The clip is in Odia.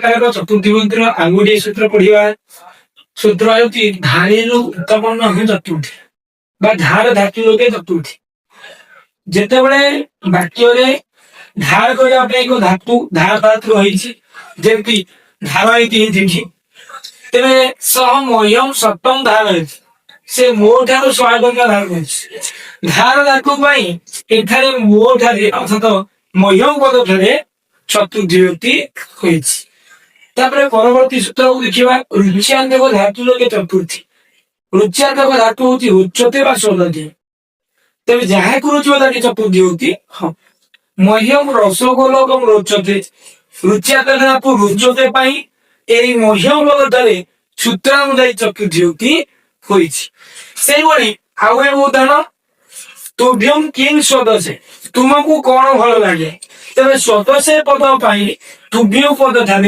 ପ୍ରକାରର ଚତୁର୍ଥୀ ବିଭକ୍ତିର ଆଉ ଗୋଟିଏ ସୂତ୍ର ପଢିବା। ସୂତ୍ର ହେଉଛି ଧାରୀରୁ ଉତ୍ପନ୍ନ ହୁଏ ଚତୁର୍ଥୀ ବା ଧାର ଧାତୁ ଯୋଗେ ଚତୁର୍ଥୀ। ଯେତେବେଳେ ବାକ୍ୟରେ ଧାର କରିବା ପାଇଁ ଏକ ଧାତୁ, ଧାର ଧାତୁ ରହିଛି, ଯେମିତି ଧାରୟତି ହେଇଛି, ତେବେ ସହ ମହ୍ୟମ ସପ୍ତମ ଧାର ହେଇଛି, ସେ ମୋ ଠାରୁ 100 ଟଙ୍କା ଧାର କରିଛି। ଧାର ଧାତୁ ପାଇଁ ଏଠାରେ ମୋ ଠାରେ ଅର୍ଥାତ ମହ୍ୟମ ପଦ ଠାରେ ଚତୁର୍ଥୀ ବିଭକ୍ତି ହୋଇଛି। ତାପରେ ପରବର୍ତ୍ତୀ ସୂତ୍ରକୁ ଦେଖିବା, ରୁଚ୍ୟାନ୍ତକ ଧାତୁ ଯୋଗେ ଚତୁର୍ଥୀ। ରୁଚ୍ୟାନ୍ତକ ଧାତୁ ହଉଛି ରୋଚତେ ବା ସ୍ୱଦତେ। ତେବେ ଯାହାକୁ ରୁଚିବ ତାଠି ଚତୁର୍ଥୀ ବିଭକ୍ତି ହଁ। ମହ୍ୟମ ରସଗୋଲକମ ରୋଚତେ। ରୁଚ୍ୟାନ୍ତକ ଧାତୁ ରୋଚତେ ପାଇଁ ଏଇ ମହ୍ୟମ ପଦଠାରେ ସୂତ୍ରାନୁଯାୟୀ ଚତୁର୍ଥୀ ବିଭକ୍ତି ହୋଇଛି। ସେଇଭଳି ଆଉ ଏକ ଉଦାହରଣ, ତୁଭ୍ୟಂ କିଂ ସ୍ୱଦସେ, ତୁମକୁ କଣ ଭଲ ଲାଗେ? ତେବେ ସ୍ୱଦସେ ପଦ ପାଇଁ ତୁଭ୍ୟ ପଦ ଠାରେ